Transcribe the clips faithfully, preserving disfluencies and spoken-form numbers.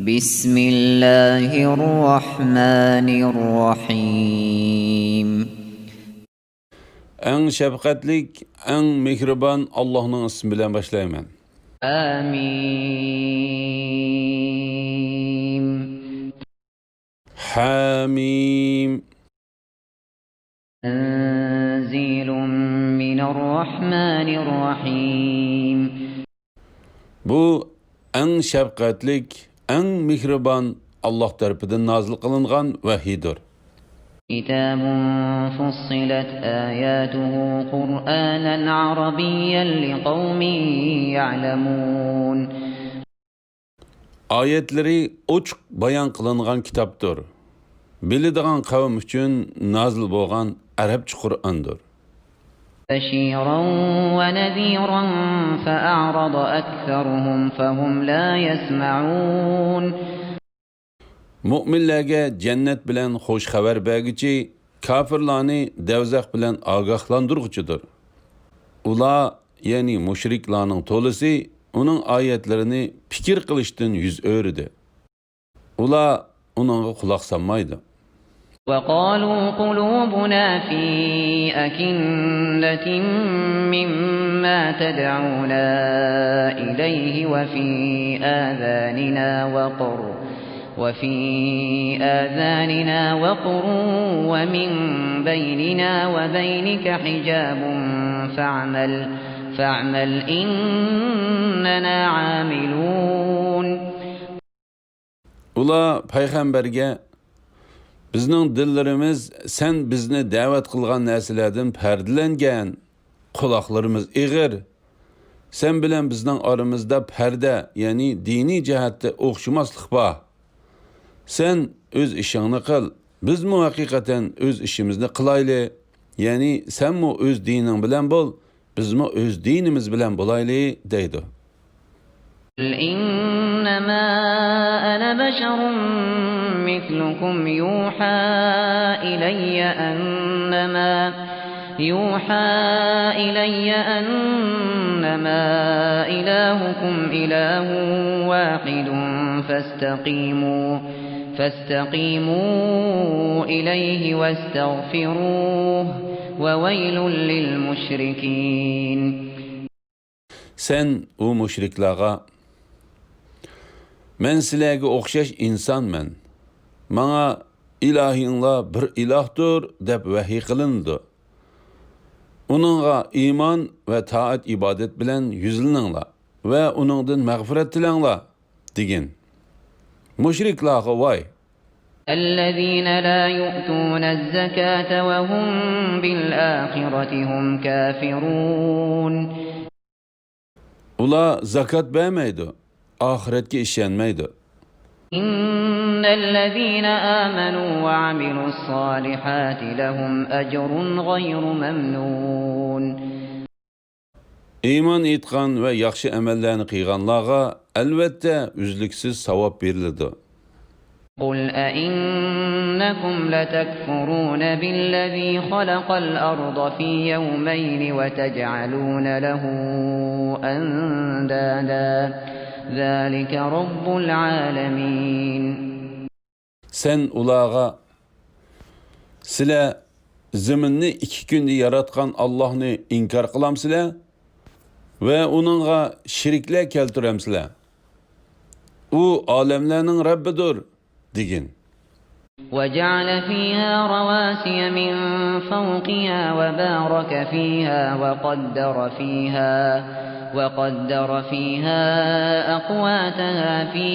بسم الله الرحمن الرحيم. ئەڭ شەپقەتلىك، ئەڭ مېھرىبان ئاللاھنىڭ ئىسمى بىلەن باشلايمەن. آمين. حميم. تنزيل من الرحمن الرحيم. بۇ ئەڭ شەپقەتلىك، ئەڭ مېھرىبان ئاللاھ تەرىپىدىن نازىل قىلىنغان ۋەھىيدۇر. كتاب فصلت آياته قرآنا عربيا لقوم يعلمون. ئايەتلىرى ئوچۇق بايان قىلىنغان كىتابتۇر. بىلىدىغان قەۋم ئۈچۈن نازىل بولغان ئەرەبچە قۇرئاندۇر. بشيرا ونذيرا فأعرض أكثرهم فهم لا يسمعون. مۆمىنلەرگە جەننەت بىلەن خۇش خەۋەر بەرگۈچى، كاپىرلارنى دەۋزەخ بىلەن ئاگاھلاندۇرغۇچىدۇر. ئۇلار، يەنى مۇشرىكلارنىڭ تولىسى ئۇنىڭ ئايەتلىرىنى پىكىر قىلىشتىن يۈز ئۆرۈدى. ئۇلار ئۇنىڭغا قۇلاق سالمايدۇ. وقالوا قلوبنا في أكنة مما تدعونا إليه وفي آذاننا وقر، وفي آذاننا وقر ومن بيننا وبينك حجاب فاعمل، فاعمل إننا عاملون. ئۇلار پەيغەمبەرگە، بىزنىڭ دىللىرىمىز سەن بىزنى دەۋەت قىلغان نەرسىلەردىن پەردىلەنگەن، قۇلاقلىرىمىز ئېغىر. سەن بىلەن بىزنىڭ ئارىمىزدا پەردە، يەنى دىنىي جەھەتتە ئوخشىماسلىق بار. سەن ئۆز ئىشىڭنى قىل، بىزمۇ ھەقىقەتەن ئۆز ئىشىمىزنى قىلايلى. يەنى سەنمۇ ئۆز دىنىڭ بىلەن بول، بىزمۇ ئۆز دىنىمىز بىلەن بولايلى، دەيدۇ. قل إنما أنا بشر مثلكم يوحى إلي أنما، يوحى إلي أنما إلهكم إله واحد فاستقيموا، فاستقيموا إليه واستغفروه، وويل للمشركين. سەن ئۇ مۇشرىكلارغا، مەن سىلەرگە ئوخشاش ئىنسانمەن، ماڭا ئىلاھىڭلار بىر ئىلاھتۇر دەپ ۋەھىي قىلىنىدۇ. ئۇنىڭغا ئىمان ۋە تائەت-ئىبادەت بىلەن يۈزلىنىڭلار ۋە ئۇنىڭدىن مەغپىرەت تىلەڭلار، دېگىن. مۇشرىكلارغا ۋاي! الذين لا يؤتون الزكاة وهم بالآخرة هم كافرون. ئۇلار زاكات بەرمەيدۇ، ئاخىرەتكە ئىشەنمەيدۇ. إن الذين آمنوا وعملوا الصالحات لهم أجر غير ممنون. ئىمان ئېيتقان ۋە ياخشى ئەمەللەرنى قىلغانلارغا ئەلۋەتتە ئۈزلۈكسىز ساۋاب بېرىلىدۇ. قل أئنكم لتكفرون بالذي خلق الأرض في يومين وتجعلون له أندادا ذلك رب العالمين. سەن ئۇلارغا، سىلەر زېمىننى ئىككى كۈندە ياراتقان ئاللاھنى ئىنكار قىلامسىلەر ۋە ئۇنىڭغا شېرىكلەر كەلتۈرەمسىلەر؟ ئۇ ئالەملەرنىڭ رەببىدۇر، دېگىن. وجعل فيها رواسي من فوقها وبارك فيها وقدر فيها، وقدر فيها أقواتها في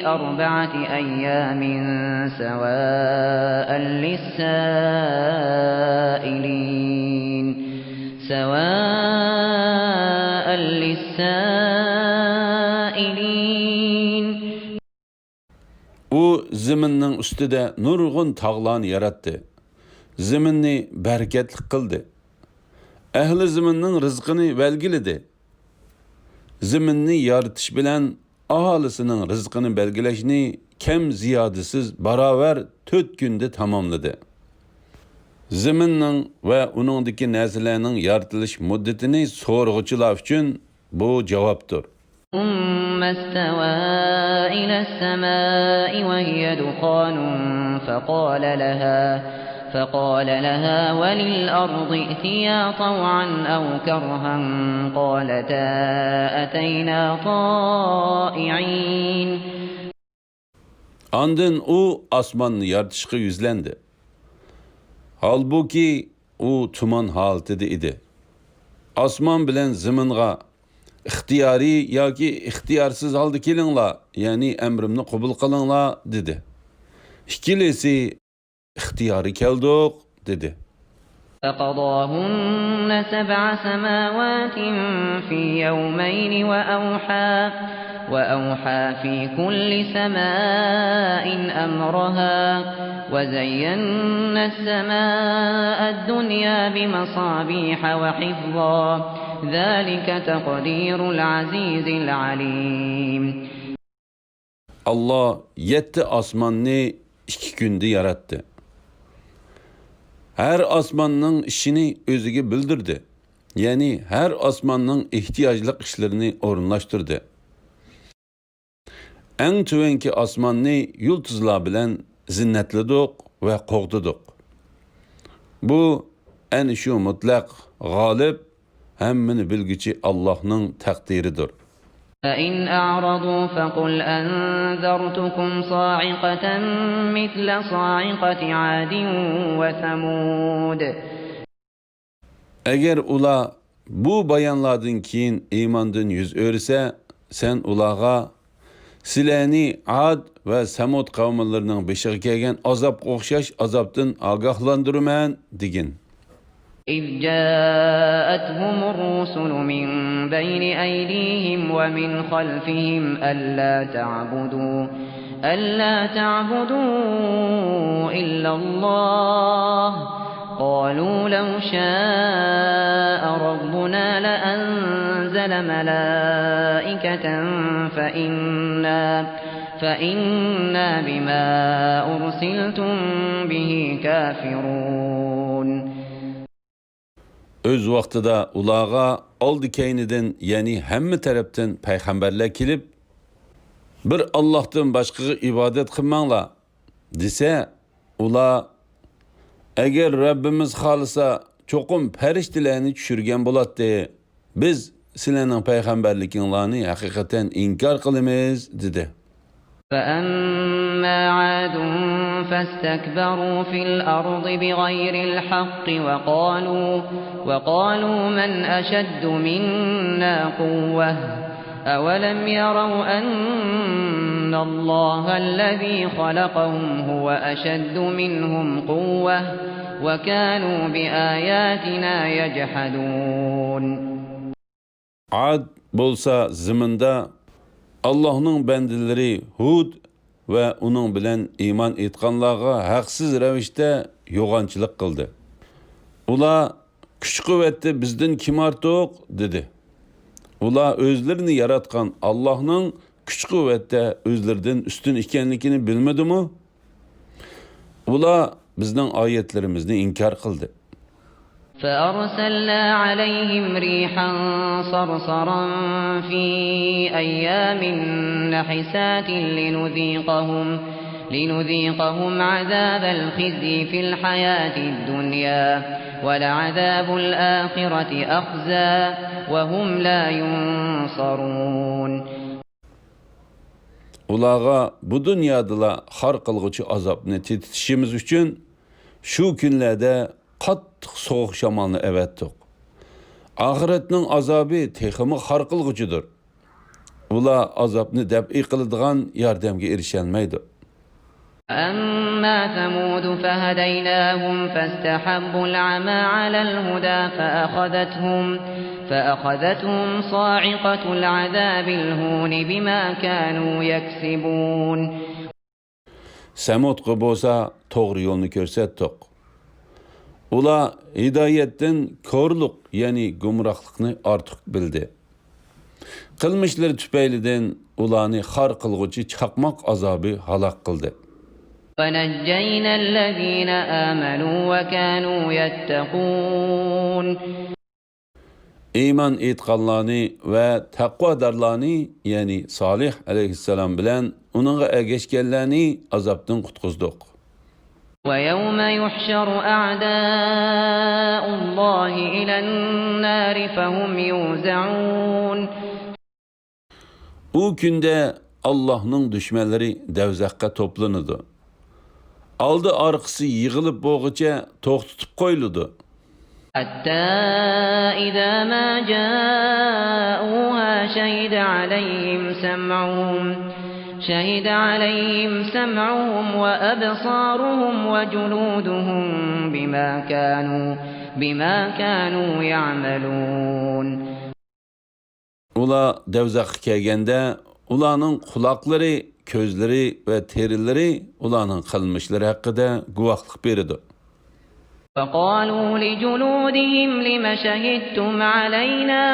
أربعة أيام سواء للسائلين، سواء للسائلين. ئۇ زېمىننىڭ ئۈستىدە نۇرغۇن تاغلارنى ياراتتى. زېمىننى بەرىكەتلىك قىلدى. ئەھلى زېمىننىڭ رىزقىنى بەلگىلىدى. زېمىننى يارىتىش بىلەن ئاھالىسىنىڭ رىزقىنى بەلگىلەشنى كەم زىيادىسىز باراۋەر تۆت كۈندە تاماملىدى. زېمىننىڭ ۋە ئۇنىڭدىكى نەرسىلەرنىڭ يارىتىلىش مۇددىتىنى سورىغۇچىلار ئۈچۈن بۇ جاۋابتۇر. ثم استوى إلى السماء وهي دخان فقال لها، فقال لها وللأرض ائتيا طوعا أو كرها قالتا أتينا طائعين. ئاندىن ئۇ ئاسماننى يارىتىشقا يۈزلەندى. ھالبۇكى، ئۇ تۇمان ھالىتىدە ئىدى. ئاسمان بىلەن زېمىنغا، ئىختىيارىي ياكى ئىختىيارسىز ھالدا كېلىڭلار، يەنى ئەمرىمنى قوبۇل قىلىڭلار، دېدى. ئىككىلىسى، ئىختىيارىي كەلدۇق، دېدى. فقضاهن سبع سماوات في يومين وأوحى، وأوحى في كل سماء أمرها، وزينا السماء الدنيا بمصابيح وحفظا، ذلك تقدير العزيز العليم. ئاللا يەتتە ئاسماننى ئىككى كۈندە ياراتتى. ھەر ئاسماننىڭ ئىشىنى ئۆزىگە بىلدۈردى. يەنى ھەر ئاسماننىڭ ئېھتىياجلىق ئىشلىرىنى ئورۇنلاشتۇردى. ئەڭ تۆۋەنكى ئاسماننى يۇلتۇزلار بىلەن زىننەتلىدۇق ۋە قوغدىدۇق. بۇ ئەنە شۇ مۇتلەق، غالىب، ھەممىنى بىلگۈچى ئاللاھنىڭ تەقدىرىدۇر. فإن أعرضوا فقل أنذرتكم صاعقة مثل صاعقة عاد وثمود. ئەگەر ئۇلار بۇ بايانلاردىن كېيىن ئىماندىن يۈز ئۆرۈسە، سەن ئۇلارغا، سىلەرنى ئاد ۋە سەمۇد قەۋملىرىنىڭ بېشىغا كەلگەن ئازابقا ئوخشاش ئازابتىن ئاگاھلاندۇرىمەن، دېگىن. إذ جاءتهم الرسل من بين أيديهم ومن خلفهم ألا تعبدوا، ألا تعبدوا إلا الله، قالوا لو شاء ربنا لأنزل ملائكة فإنا، فإنا بما أرسلتم به كافرون. ئۆز ۋاقتىدا ئۇلارغا ئالدى-كەينىدىن، يەنى ھەممە تەرەپتىن پەيغەمبەرلەر كېلىپ، بىر ئاللاھتىن باشقىغا ئىبادەت قىلماڭلار، دېسە، ئۇلار، ئەگەر رەببىمىز خالىسا، چوقۇم پەرىشتىلەرنى چۈشۈرگەن بولاتتى. بىز سىلەرنىڭ پەيغەمبەرلىكىڭلارنى ھەقىقەتەن ئىنكار قىلىمىز، دېدى. فأما عاد فاستكبروا في الأرض بغير الحق وقالوا، وقالوا من أشد منا قوة، أولم يروا أن الله الذي خلقهم هو أشد منهم قوة وكانوا بآياتنا يجحدون. ئاد بولسا زېمىندا ئاللاھنىڭ بەندىلىرى ھۇد ۋە ئۇنىڭ بىلەن ئىمان ئېيتقانلارغا ھەقسىز رەۋىشتە يوغانچىلىق قىلدى. ئۇلار، كۈچ-قۇۋۋەتتە بىزدىن كىم ئارتۇق؟ دېدى. ئۇلار ئۆزلىرىنى ياراتقان ئاللاھنىڭ كۈچ-قۇۋۋەتتە ئۆزلىرىدىن ئۈستۈن ئىكەنلىكىنى بىلمىدىمۇ؟ ئۇلار بىزنىڭ ئايەتلىرىمىزنى ئىنكار قىلدى. فأرسلنا عليهم ريحا صرصرا في أيام نحسات لنذيقهم، لنذيقهم عذاب الخزي في الحياة الدنيا ولعذاب الآخرة أخزى وهم لا ينصرون. ئۇلارغا بۇ دۇنيادىلا خار قىلغۇچى ئازابنى تېتىتىشىمىز ئۈچۈن شۇ كۈنلەردە قاتتىق سوغۇق شامالنى ئەۋەتتۇق. ئاخىرەتنىڭ ئازابى تېخىمۇ خار قىلغۇچىدۇر. ئۇلار ئازابنى دەپئى قىلىدىغان ياردەمگە ئېرىشەلمەيدۇ. أما ثمود فهديناهم فاستحبوا العمى على الهدى فأخذتهم، فأخذتهم صاعقة العذاب الهون بما كانوا يكسبون. سەمۇدقا بولسا توغرا يولنى كۆرسەتتۇق. ئۇلار ھىدايەتتىن كورلۇق، يەنى گۇمراھلىقنى ئارتۇق بىلدى. قىلمىشلىرى تۈپەيلىدىن ئۇلارنى خار قىلغۇچى چاقماق ئازابى ھالاك قىلدى. ونجينا الذين آمنوا وكانوا يتقون. ئىمان ئېيتقانلارنى ۋە تەقۋادارلارنى، يەنى سالىھ ئەلەيھىسسالام بىلەن ئۇنىڭغا ئەگەشكەنلەرنى ئازابتىن قۇتقۇزدۇق. ويوم يحشر أعداء الله إلى النار فهم يوزعون. ئۇ كۈندە ئاللاھنىڭ دۈشمەنلىرى دەۋزەخكە توپلىنىدۇ. ئالدى ئارقىسى يىغىلىپ بولغۇچە توختىتىپ قويۇلىدۇ. حتى إذا ما جاءوها شهد عليهم سمعهم شهد عليهم سمعهم وأبصارهم وجلودهم بما كانوا بما كانوا يعملون. ئۇلار دەۋزەخكە كەلگەندە، ئۇلارنىڭ قۇلاقلىرى، كۆزلىرى ۋە تېرىلىرى ئۇلارنىڭ قىلمىشلىرى ھەققىدە گۇۋاھلىق بېرىدۇ. وقالوا لجلودهم لم شهدتم علينا؟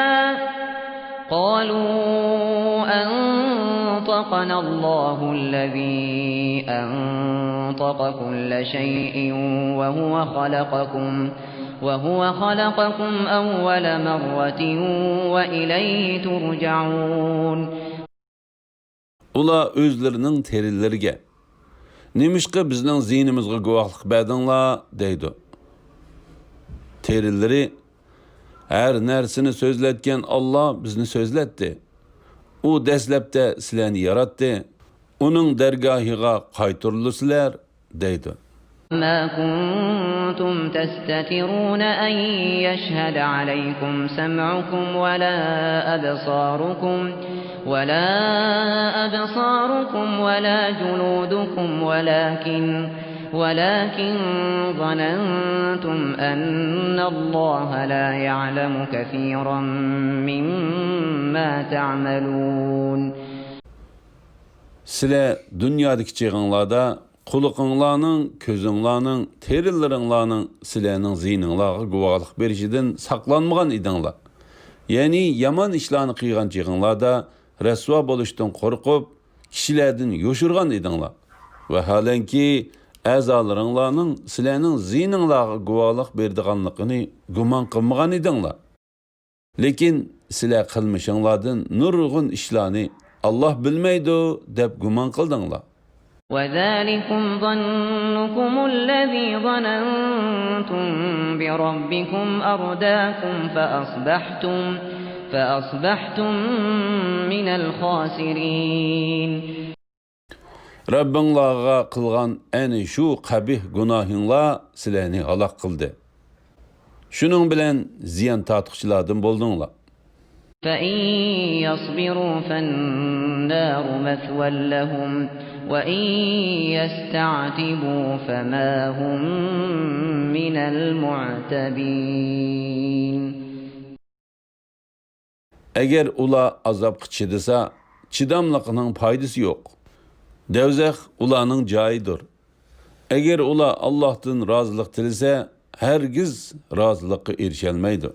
قالوا أنطقنا الله الذي أنطق كل شيء وهو خلقكم وهو خلقكم أول مرة وإليه ترجعون. ئۇلار ئۆزلىرىنىڭ تېرىلىرىگە، نېمىشقا بىزنىڭ زىيىنىمىزغا گۇۋاھلىق بەردىڭلار؟ دەيدۇ. تېرىلىرى، ھەر نەرسىنى سۆزلەتكەن ئاللا بىزنى سۆزلەتتى. ئۇ دەسلەپتە سىلەرنى ياراتتى. ئۇنىڭ دەرگاھىغا قايتۇرۇلىسىلەر، دەيدۇ. ما كنتم تستترون أن يشهد عليكم سمعكم ولا أبصاركم ولا أبصاركم ولا جلودكم ولكن ولكن ظننتم أن الله لا يعلم كثيرا مما تعملون. سىلەر دۇنيادىكى چېغىڭلاردا قۇلىقىڭلارنىڭ، كۆزۈڭلارنىڭ، تېرىلىرىڭلارنىڭ سىلەرنىڭ زىيىنىڭلارغا گۇۋاھلىق بېرىشىدىن ساقلانمىغان ئىدىڭلار. يەنى يامان ئىشلارنى قىلغان چېغىڭلاردا رەسۋا بولۇشتىن قورقۇپ، كىشىلەردىن يوشۇرغان ئىدىڭلار. ۋەھالەنكى، ئەزالىرىڭلارنىڭ سىلەرنىڭ زىيىنىڭلارغا گۇۋاھلىق بېرىدىغانلىقىنى گۇمان قىلمىغان ئىدىڭلار. لېكىن سىلەر قىلمىشىڭلاردىن نۇرغۇن ئىشلارنى ئاللا بىلمەيدۇ دەپ گۇمان قىلدىڭلار. وذلكم ظنكم الذي ظننتم بربكم أرداكم فأصبحتم فأصبحتم من الخاسرين. رەببىڭلارغا قىلغان ئەنە شۇ قەبىھ گۇناھىڭلار سىلەرنى ھالاك قىلدى. شۇنىڭ بىلەن زىيان تارتقۇچىلاردىن بولدۇڭلار. فإن يصبروا فالنار مثوى لهم وإن يستعتبوا فما هم من المعتبين. ئەگەر ئۇلار ئازابقا چىدىسا، چىداملىقىنىڭ پايدىسى يوق. دەۋزەخ ئۇلارنىڭ جايىدۇر. ئەگەر ئۇلار ئاللاھتىن رازىلىق تىلىسە، ھەرگىز رازىلىققا ئېرىشەلمەيدۇ.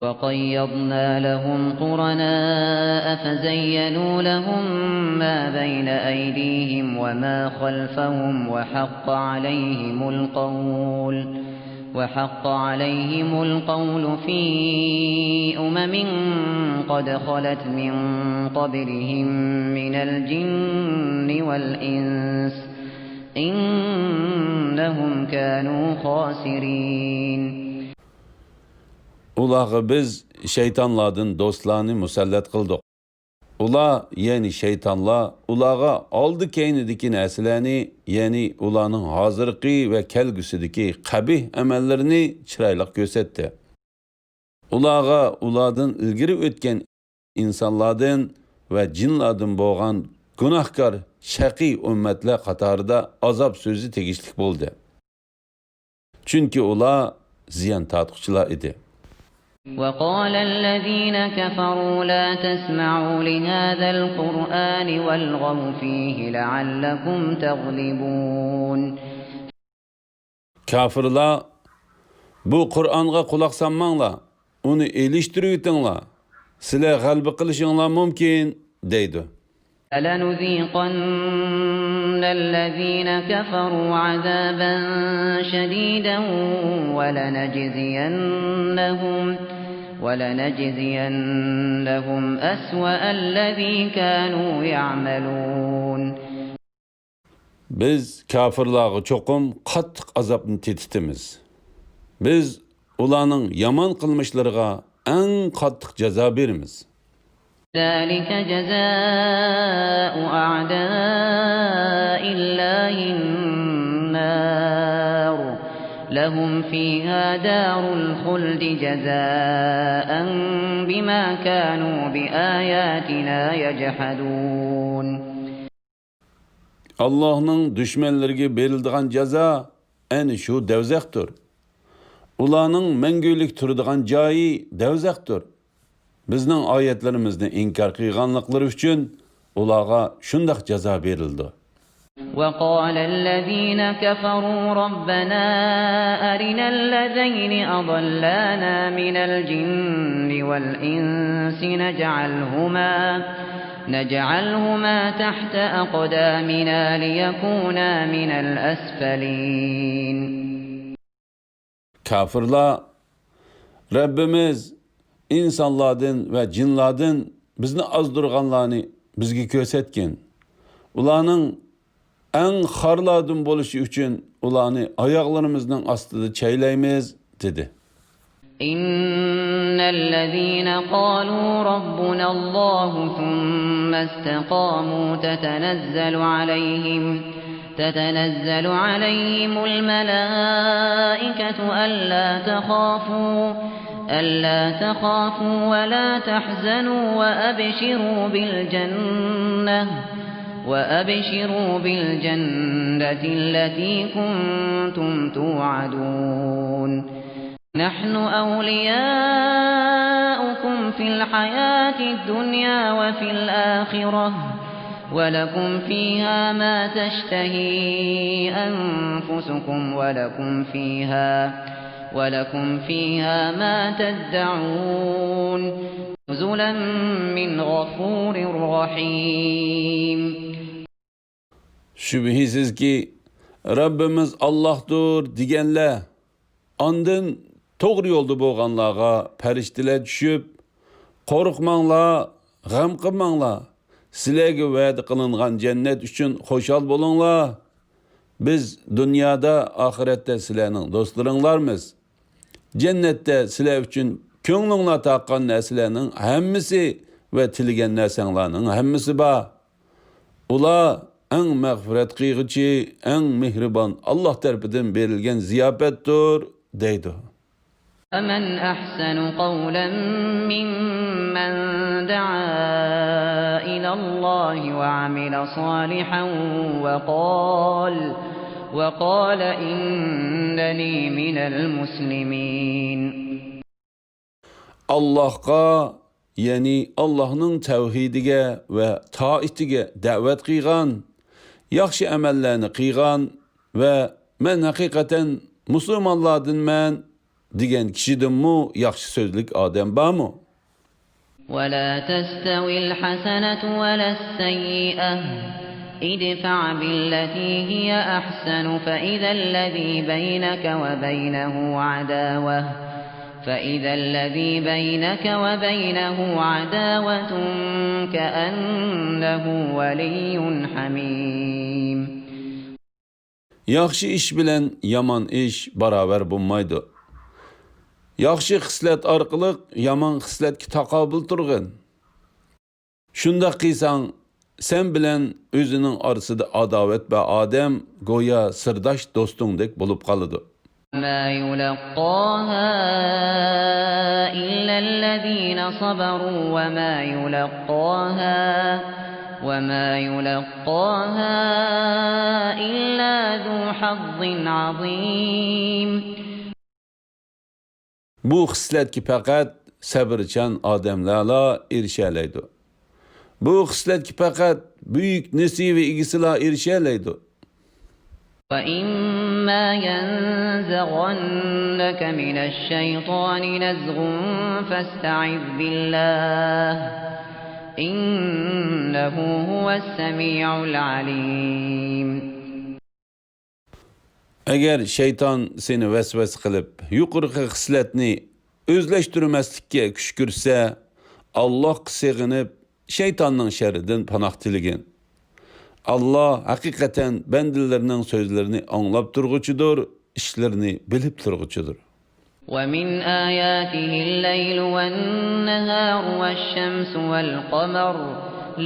وقيضنا لهم قرناء فزينوا لهم ما بين أيديهم وما خلفهم وحق عليهم القول وحق عليهم القول في أمم قد خلت من قبلهم من الجن والإنس إنهم كانوا خاسرين. ئۇلارغا بىز شەيتانلاردىن دوستلارنى مۇسەللەت قىلدۇق. ئۇلار، يەنى شەيتانلار، ئۇلارغا ئالدى-كەينىدىكى نەرسىلەرنى، يەنى ئۇلارنىڭ ھازىرقى ۋە كەلگۈسىدىكى قەبىھ ئەمەللىرىنى چىرايلىق كۆرسەتتى. ئۇلارغا ئۇلاردىن ئىلگىرى ئۆتكەن ئىنسانلاردىن ۋە جىنلاردىن بولغان گۇناھكار شەقىي ئۈممەتلەر قاتارىدا ئازاب سۆزى تېگىشلىك بولدى. چۈنكى ئۇلار زىيان تارتقۇچىلار ئىدى. وقال الذين كفروا لا تسمعوا لهذا القرآن والغوا فيه لعلكم تغلبون. كاپىرلار، بۇ قۇرئانغا قۇلاق سالماڭلار، ئۇنى ئېلىشتۇرۇۋېتىڭلار، سىلەر غەلىبە قىلىشىڭلار مۇمكىن، دەيدۇ. فلنذيقن الذين كفروا عذابا شديدا ولنجزينهم، ولنجزينهم أسوأ الذي كانوا يعملون. بىز كاپىرلارغا چوقۇم قاتتىق ئازابنى تېتىتىمىز. بىز ئۇلارنىڭ يامان قىلمىشلىرىغا ئەڭ قاتتىق جازا بېرىمىز. ذلك جزاء أعداء الله النار لهم فيها دار الخلد جزاء بما كانوا بآياتنا يجحدون. ئاللاھنىڭ دۈشمەنلىرىگە بېرىلىدىغان جازا ئەنە شۇ دەۋزەختۇر. ئۇلارنىڭ مەڭگۈلۈك تۇرىدىغان جايى دەۋزەختۇر. بىزنىڭ ئايەتلىرىمىزنى ئىنكار قىلغانلىقلىرى ئۈچۈن ئۇلارغا شۇنداق جازا بېرىلىدۇ. وقال الذين كفروا ربنا أرنا الذين أضلانا من الجن والإنس نجعلهما نجعلهما تحت أقدامنا ليكونا من الأسفلين. كاپىرلار، رەببىمىز ئىنسانلاردىن ۋە جىنلاردىن بىزنى ئازدۇرغانلارنى بىزگە كۆرسەتكىن. ئۇلارنىڭ ئەڭ خارلاردىن بولۇشى ئۈچۈن ئۇلارنى ئاياغلىرىمىزنىڭ ئاستىدا چەيلەيمىز، دېدى. إن الذين قالوا ربنا الله ثم استقاموا تتنزل عليهم تتنزل عليهم الملائكة ألا تخافوا ألا تخافوا ولا تحزنوا وأبشروا بالجنة وأبشروا بالجنة التي كنتم توعدون. نحن أولياؤكم في الحياة الدنيا وفي الآخرة ولكم فيها ما تشتهي أنفسكم ولكم فيها ولكم فيها ما تدعون نزلا من غفور رحيم. شۈبھىسىزكى، رەببىمىز ئاللاھتۇر دېگەنلەر، ئاندىن توغرا يولدا بولغانلارغا پەرىشتىلەر چۈشۈپ، قورقماڭلار، غەم قىلماڭلار، سىلەرگە ۋەدە قىلىنغان جەننەت ئۈچۈن خۇشال بولۇڭلار. بىز دۇنيادا، ئاخىرەتتە سىلەرنىڭ دوستلىرىڭلارمىز. جەننەتتە سىلەر ئۈچۈن كۆڭلۈڭلار تارتقان نەرسىلەرنىڭ ھەممىسى ۋە تىلىگەن نەرسەڭلارنىڭ ھەممىسى بار. ئۇلار ئەڭ مەغپىرەت قىلغۇچى، ئەڭ مېھرىبان ئاللاھ تەرىپىدىن بېرىلگەن زىياپەتتۇر، دەيدۇ. ومن أحسن قولا ممن دعا إلى الله وعمل صالحا وقال وقال إنني من المسلمين. ئاللاھقا، يەنى ئاللاھنىڭ تەۋھىدىگە ۋە تائىتىگە دەۋەت قىلغان، ياخشى ئەمەللەرنى قىلغان ۋە مەن ھەقىقەتەن مۇسۇلمانلاردىنمەن دېگەن كىشىدىنمۇ ياخشى سۆزلۈك ئادەم بارمۇ؟ ولا تستوي الحسنة ولا السيئة ادفع بالتي هي أحسن فإذا الذي بينك وبينه عداوة فإذا الذي بينك وبينه عداوة كأنه ولي حميم. ياخشى ئىش بىلەن يامان ئىش باراۋەر بولمايدۇ. ياخشى خىسلەت ئارقىلىق يامان خىسلەتكە تاقابىل تۇرغىن. شۇنداق قىلساڭ، سەن بىلەن ئۆزىنىڭ ئارىسىدا ئاداۋەت بار ئادەم گويا سىرداش دوستۇڭدەك بولۇپ قالىدۇ. وما يلقاها إلا الذين صبروا وما يلقاها وما يلقاها إلا ذو حظ عظيم. بۇ خىسلەتكە پەقەت سەبرچان ئادەملەرلا ئېرىشەلەيدۇ. بۇ خىسلەتكە پەقەت بۈيۈك نېسىۋە ئىگىسىلا ئېرىشەلەيدۇ. وإما ينزغنك من الشيطان نزغ فاستعذ بالله إنه هو السميع العليم. ئەگەر شەيتان سېنى ۋەسۋەسە قىلىپ، يۇقىرىقى خىسلەتنى ئۆزلەشتۈرمەسلىككە كۈشكۈرتسە، ئاللاھقا سېغىنىپ، شەيتاننىڭ شەررىدىن پاناھ تىلىگىن. ئاللا ھەقىقەتەن بەندىلىرىنىڭ سۆزلىرىنى ئاڭلاپ تۇرغۇچىدۇر، ئىشلىرىنى بىلىپ تۇرغۇچىدۇر. ومن آياته الليل والنهار والشمس والقمر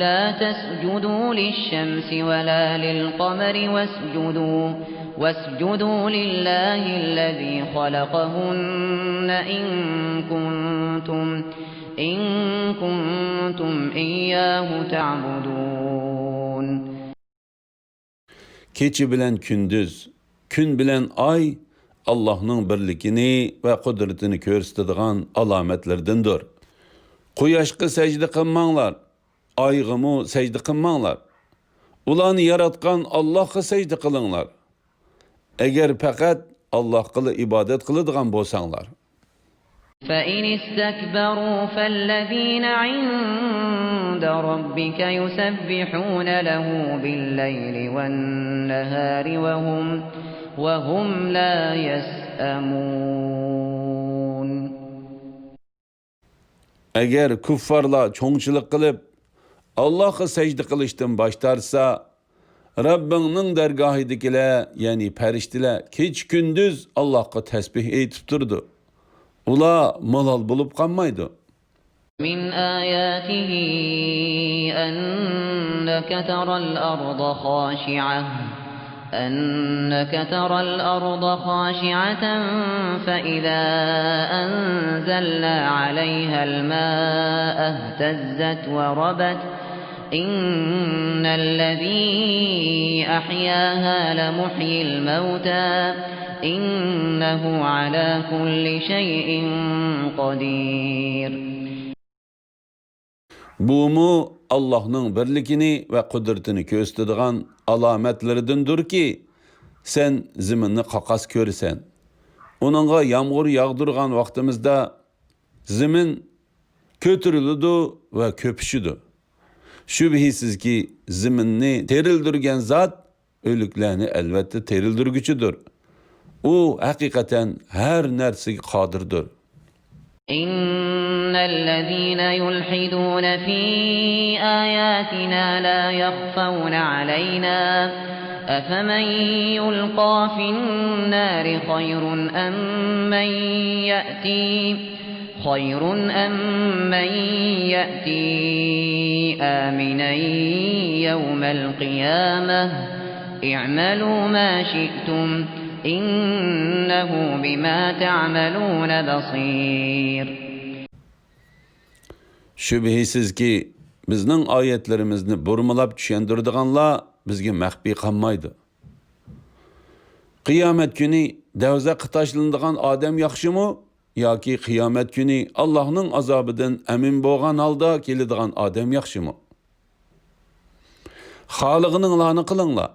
لا تسجدوا للشمس ولا للقمر واسجدوا، واسجدوا لله الذي خلقهن إن كنتم، إن كنتم إياه تعبدون. كېچە بىلەن كۈندۈز، كۈن بىلەن ئاي ئاللاھنىڭ بىرلىكىنى ۋە قۇدرىتىنى كۆرسىتىدىغان ئالامەتلىرىدىندۇر. قۇياشقا سەجدە قىلماڭلار، ئايغىمۇ سەجدە قىلماڭلار. ئۇلارنى ياراتقان ئاللاھقا سەجدە قىلىڭلار. ئەگەر پەقەت ئاللاھقىلا ئىبادەت قىلىدىغان بولساڭلار. فإن استكبروا فالذين عند ربك يسبحون له بالليل والنهار وهم، وهم لا يسأمون. ئەگەر كۇففارلار چوڭچىلىق قىلىپ، ئاللاھقا سەجدە قىلىشتىن باش تارتسا، رەببىڭنىڭ دەرگاھىدىكىلەر، يەنى پەرىشتىلەر كېچە-كۈندۈز ئاللاھقا تەسبىھ ئېيتىپ تۇرىدۇ. ئۇلار مالال بولۇپ قالمايدۇ. من آياته أنك ترى الأرض خاشعة، أنك ترى الأرض خاشعة فإذا أنزلنا عليها الماء اهتزت وربت، إن الذي أحياها لمحيي الموتى، إنه على كل شيء قدير. بۇمۇ ئاللاھنىڭ بىرلىكىنى ۋە قۇدرىتىنى كۆرسىتىدىغان ئالامەتلىرىدىندۇركى، سەن زېمىننى قاقاس كۆرىسەن. ئۇنىڭغا يامغۇر ياغدۇرغان ۋاقتىمىزدا زېمىن كۆتۈرۈلىدۇ ۋە كۆپۈشىدۇ. شۈبھىسىزكى، زېمىننى تىرىلدۈرگەن زات ئۆلۈكلەرنى ئەلۋەتتە تىرىلدۈرگۈچىدۇر. ئۇ ھەقىقەتەن ھەر نەرسىگە قادىردۇر. إن الذين يلحدون في آياتنا لا يخفون علينا أفمن يلقى في النار خير أم من يأتي، خير أم من يأتي آمنا يوم القيامة، اعملوا ما شئتم، إنه بما تعملون بصير. شۈبھىسىزكى، بىزنىڭ ئايەتلىرىمىزنى بۇرمىلاپ چۈشەندۈرىدىغانلار بىزگە مەخپىي قالمايدۇ. قىيامەت كۈنى دەۋزەخكە تاشلىنىدىغان ئادەم ياخشىمۇ ياكى قىيامەت كۈنى ئاللاھنىڭ ئازابىدىن ئەمىن بولغان ھالدا كېلىدىغان ئادەم ياخشىمۇ؟ خالىغىنىڭلارنى قىلىڭلار.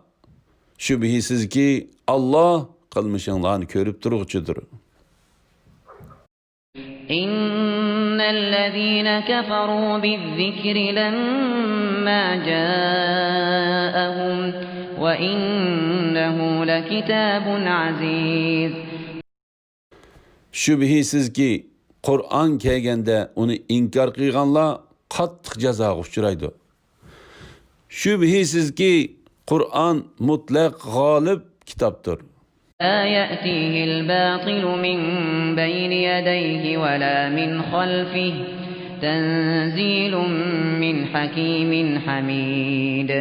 شۈبھىسىزكى، ئاللاھ قىلمىشىڭلارنى كۆرۈپ تۇرغۇچىدۇر. إن الذين كفروا بالذكر لما جاءهم وإنه لكتاب عزيز. شۈبھىسىزكى، قۇرئان كەلگەندە ئۇنى ئىنكار قىلغانلار قاتتىق جازاغا ئۇچرايدۇ. شۈبھىسىزكى، قۇرئان مۇتلەق غالىب كىتابتۇر. لا يأتيه الباطل من بين يديه ولا من خلفه، تنزيل من حكيم حميد.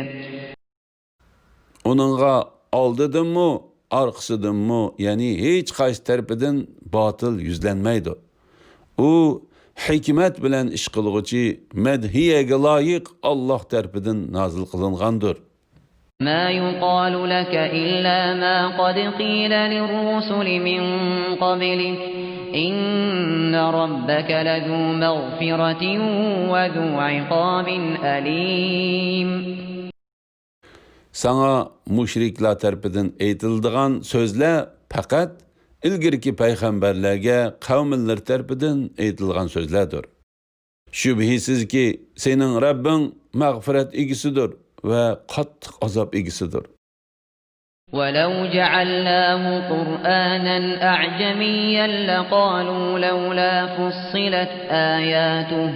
ئۇنىڭغا ئالدىدىنمۇ، ئارقىسىدىنمۇ، يەنى ھېچقايسى تەرىپىدىن باتىل يۈزلەنمەيدۇ. ئۇ ھېكمەت بىلەن ئىش قىلغۇچى، مەدھىيەگە لايىق، ئاللاھ تەرىپىدىن نازىل قىلىنغاندۇر. ما يقال لك إلا ما قد قيل للرسل من قبلك، إن ربك لذو مغفرة وذو عقاب أليم. ساڭا مۇشرىكلار تەرىپىدىن ئېيتىلىدىغان سۆزلەر پەقەت ئىلگىرىكى پەيغەمبەرلەرگە قەۋملىرى تەرىپىدىن ئېيتىلغان سۆزلەردۇر. شۈبھىسىزكى، سېنىڭ رەببىڭ مەغپىرەت ئىگىسىدۇر ۋە قاتتىق ئازاب ئىگىسىدۇر. ولو جعلناه قرآنا أعجميا لقالوا لولا فصلت آياته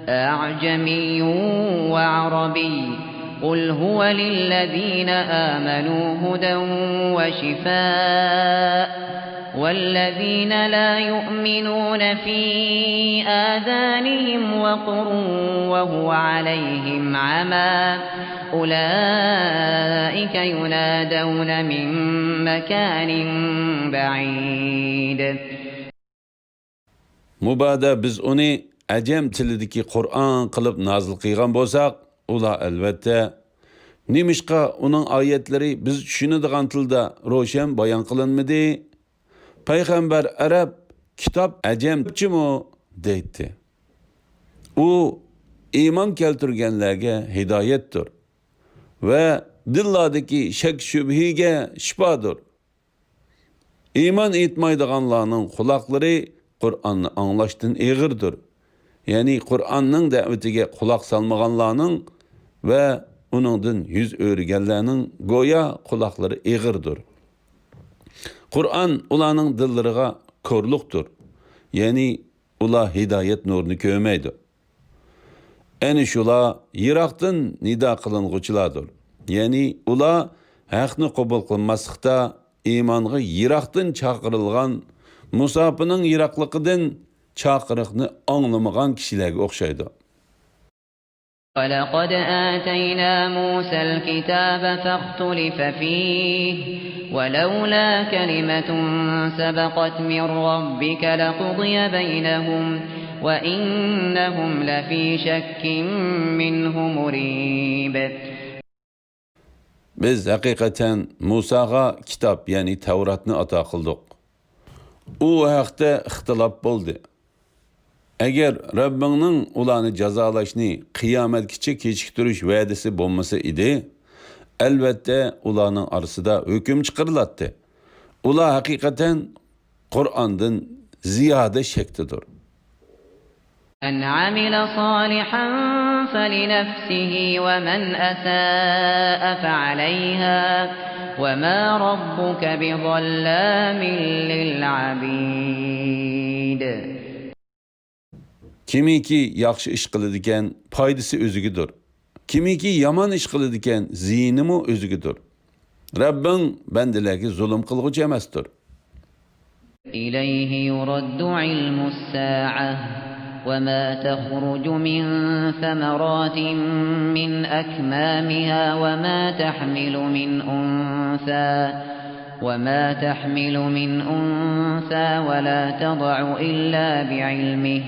أعجمي وعربي قل هو للذين آمنوا هدى وشفاء والذين لا يؤمنون في آذانهم وقر وهو عليهم عمى أولئك ينادون من مكان بعيد. مۇبادا بىز ئۇنى ئەجەم تىلىدىكى قۇرئان قىلىپ نازىل قىلغان بولساق، ئۇلار ئەلۋەتتە، نېمىشقا ئۇنىڭ ئايەتلىرى بىز چۈشىنىدىغان تىلدا روشەن بايان قىلىنمىدى؟ پەيغەمبەر ئەرەب، كىتاب ئەجەمچىمۇ؟ دەيتتى. ئۇ ئىمان كەلتۈرگەنلەرگە ھىدايەتتۇر ۋە دىللاردىكى شەك-شۈبھىگە شىپادۇر. ئىمان ئېيتمايدىغانلارنىڭ قۇلاقلىرى قۇرئاننى ئاڭلاشتىن ئېغىردۇر. يەنى قۇرئاننىڭ دەۋىتىگە قۇلاق سالمىغانلارنىڭ ۋە ئۇنىڭدىن يۈز ئۆرۈگەنلەرنىڭ گويا قۇلاقلىرى ئېغىردۇر. قۇرئان ئۇلارنىڭ دىللىرىغا كورلۇقتۇر. يەنى ئۇلار ھىدايەت نۇرىنى كۆرمەيدۇ. ئەنە شۇلار يىراقتىن نىدا قىلىنغۇچىلاردۇر. يەنى ئۇلار ھەقنى قوبۇل قىلماسلىقتا، ئىمانغا يىراقتىن چاقىرىلغان مۇساپىنىڭ يىراقلىقىدىن چاقىرىقنى ئاڭلىمىغان كىشىلەرگە ئوخشايدۇ. ولقد آتينا موسى الكتاب فاختلف فيه ولولا كلمة سبقت من ربك لقضي بينهم وإنهم لفي شك منه مريب. بىز ھەقىقەتەن مۇساغا كىتاب، يەنى تەۋراتنى ئاتا قىلدۇق. ئۇ ھەقتە ئىختىلاپ بولدى. ئەگەر رەببىڭنىڭ ئۇلارنى جازالاشنى قىيامەتكىچە كېچىكتۈرۈش ۋەدىسى بولمىسا ئىدى، ئەلۋەتتە ئۇلارنىڭ ئارىسىدا ھۆكۈم چىقىرىلاتتى. ئۇلار ھەقىقەتەن قۇرئاندىن زىيادە شەكتىدۇر. من عمل صالحا فلنفسه ومن أساء فعليها وما ربك بظلام للعبيد. كىمكى ياخشى ئىش قىلىدىكەن، پايدىسى ئۆزىگىدۇر. كىمكى يامان ئىش قىلىدىكەن، زىيىنىمۇ ئۆزىگىدۇر. رەببىڭ بەندىلەرگە زۇلۇم قىلغۇچى ئەمەستۇر. إليه يرد علم الساعة وما تخرج من ثمرات من أكمامها وما تحمل من أنثى وما تحمل من أنثى ولا تضع إلا بعلمه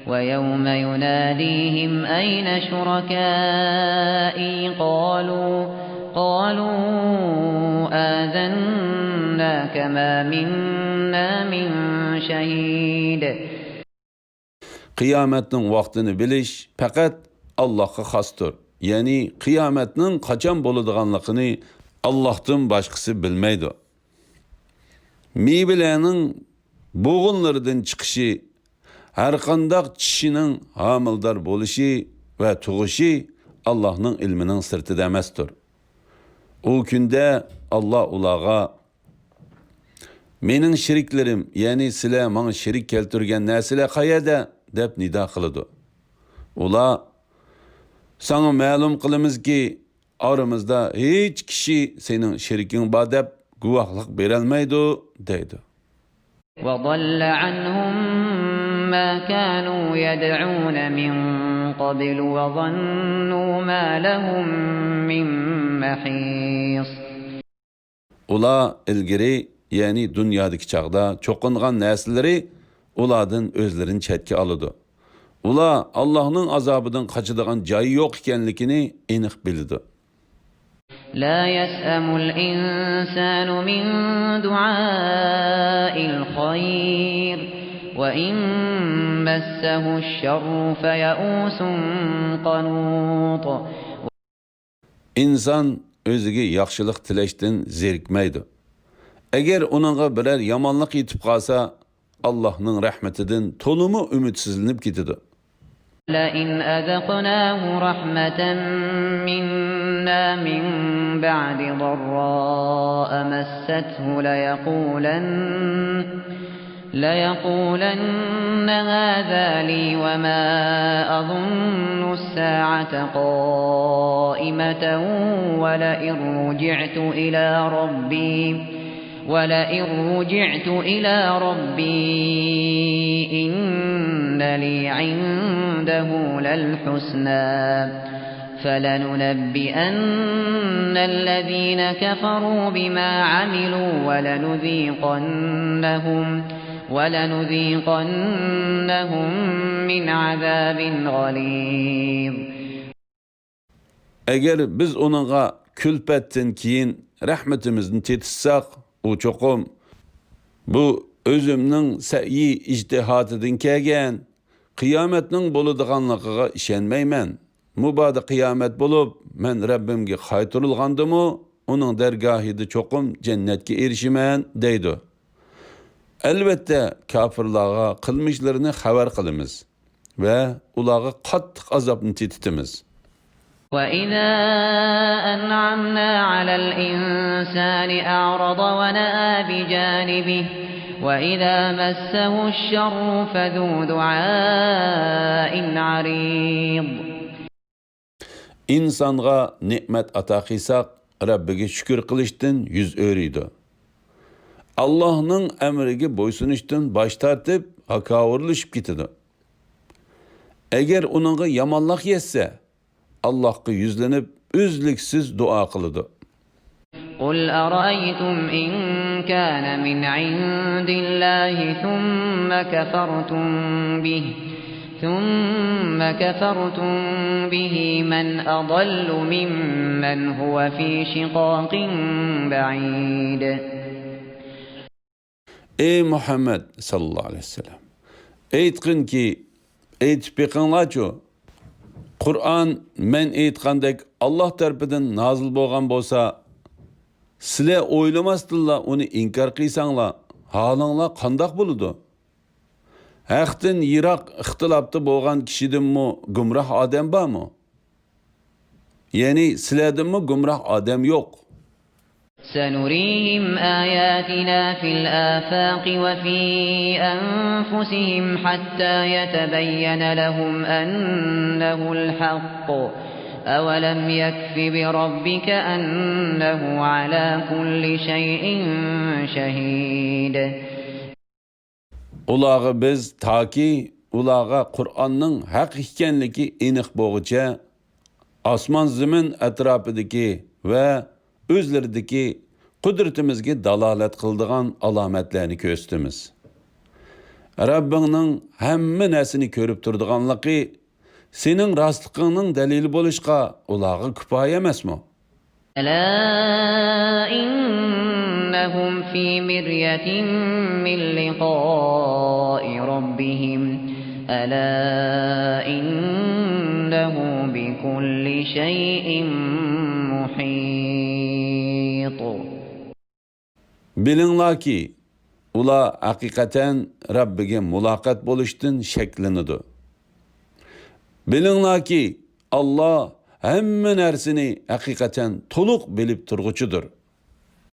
ويوم يناديهم أين شركائي قالوا قالوا آذناك ما منا من شهيد. قىيامەتنىڭ ۋاقتىنى بىلىش پەقەت ئاللاھقا خاستۇر. يەنى قىيامەتنىڭ قاچان بولىدىغانلىقىنى ئاللاھتىن باشقىسى بىلمەيدۇ. مېۋىلەرنىڭ بوغۇنلىرىدىن چىقىشى، ھەرقانداق چىشىنىڭ ھامىلىدار بولۇشى ۋە تۇغۇشى ئاللاھنىڭ ئىلمىنىڭ سىرتىدا ئەمەستۇر. ئۇ كۈندە ئاللاھ ئۇلارغا، مېنىڭ شېرىكلىرىم، يەنى سىلەر ماڭا شېرىك كەلتۈرگەن نەرسىلەر قەيەردە؟ دەپ نىدا قىلىدۇ. ئۇلار، ساڭا مەلۇم قىلىمىزكى، ئارىمىزدا ھېچ كىشى سېنىڭ شېرىكىڭ بار دەپ گۇۋاھلىق بېرەلمەيدۇ، دەيدۇ. وضل عنهم ما كانوا يدعون من قبل وظنوا ما لهم من محيص. ئۇلار ئىلگىرى، يەنى دۇنيادىكى چاغدا چوقۇنغان نەرسىلىرى ئۇلاردىن ئۆزلىرىنى چەتكە ئالىدۇ. ئۇلار ئاللاھنىڭ ئازابىدىن قاچىدىغان جايى يوق ئىكەنلىكىنى ئېنىق بىلىدۇ. لا يسأم الإنسان من دعاء الخير وإن مسه الشر فيئوس قنوط. ئىنسان ئۆزىگە ياخشىلىق تىلەشتىن زېرىكمەيدۇ. ئەگەر ئۇنىڭغا بىرەر يامانلىق يېتىپ قالسا، ئاللاھنىڭ رەھمىتىدىن تولىمۇ ئۈمىدسىزلىنىپ كېتىدۇ. لئن أذقناه رحمة منا من بعد ضراء مسته ليقولن، ليقولن هذا لي وما أظن الساعة قائمة ولئن رجعت إلى ربي، ولئن رجعت إلى ربي إن لي عنده للحسنى فلننبئن الذين كفروا بما عملوا ولنذيقنهم، ولنذيقنهم من عذاب غليظ. ئەگەر بىز ئۇنىڭغا كۈلپەتتىن كېيىن رەھمىتىمىزنى تېتىتساق، ئۇ چوقۇم، بۇ ئۆزۈمنىڭ سەئيى ئىجتىھاتىدىن كەلگەن، قىيامەتنىڭ بولىدىغانلىقىغا ئىشەنمەيمەن. مۇبادا قىيامەت بولۇپ، مەن رەببىمگە قايتۇرۇلغاندىمۇ، ئۇنىڭ دەرگاھىدا چوقۇم جەننەتكە ئېرىشىمەن، دەيدۇ. ئەلۋەتتە، كاپىرلارغا قىلمىشلىرىنى خەۋەر قىلىمىز ۋە ئۇلارغا قاتتىق ئازابنى تېتىتىمىز. وإذا أنعمنا على الإنسان أعرض ونأى بجانبه وإذا مسه الشر فذو دعاء عريض. ئىنسانغا نېمەت ئاتا قىلساق، رەببىگە شۈكۈر قىلىشتىن يۈز ئۆرۈيدۇ. ئاللاھنىڭ ئەمرىگە بويسۇنۇشتىن باش تارتىپ، ھاكاۋۇرلىشىپ كېتىدۇ. ئەگەر ئۇنىڭغا يامانلىق يەتسە، ئاللاھقا يۈزلىنىپ، ئۈزلۈكسىز دۇئا قىلىدۇ. قل أرأيتم إن كان من عند الله ثم كفرتم به، ثم كفرتم به من أضل ممن هو في شقاق بعيد. ئەي مۇھەممەد ساللاللاھۇ ئەلەيھى ۋەسەللەم، ئېيتقىنكى، ئېيتىپ بېقىڭلارچۇ، قۇرئان مەن ئېيتقاندەك ئاللاھ تەرىپىدىن نازىل بولغان بولسا، سىلەر ئويلىماستىنلا ئۇنى ئىنكار قىلساڭلار، ھالىڭلار قانداق بولىدۇ؟ ھەقتىن يىراق ئىختىلاپتا بولغان كىشىدىنمۇ گۇمراھ ئادەم بارمۇ؟ يەنى سىلەردىنمۇ گۇمراھ ئادەم يوق. سنريهم آياتنا في الآفاق وفي أنفسهم حتى يتبين لهم أنه الحق. أولم يكف بربك أنه على كل شيء شهيد. ئۇلارغا بىز تاكى ئۇلارغا قۇرئاننىڭ ھەق ئىكەنلىكى ئېنىق بولغۇچە ئاسمان زېمىن ئەتراپىدىكى ۋە ئۆزلىرىدىكى قۇدرىتىمىزگە دالالەت قىلىدىغان ئالامەتلەرنى كۆرسىتىمىز. رەببىڭنىڭ ھەممە نەرسىنى كۆرۈپ تۇرىدىغانلىقى سېنىڭ راستلىقىڭنىڭ دەلىلى بولۇشقا ئۇلارغا كۇپايە ئەمەسمۇ؟ ألا إنهم في مرية من لقاء ربهم ألا إنه بكل شيء محيط. بىلىڭلاركى، ئۇلار ھەقىقەتەن رەببىگە مۇلاقات بولۇشتىن شەكلىنىدۇ. بىلىڭلاركى، ئاللا ھەممە نەرسىنى ھەقىقەتەن تولۇق بىلىپ تۇرغۇچىدۇر.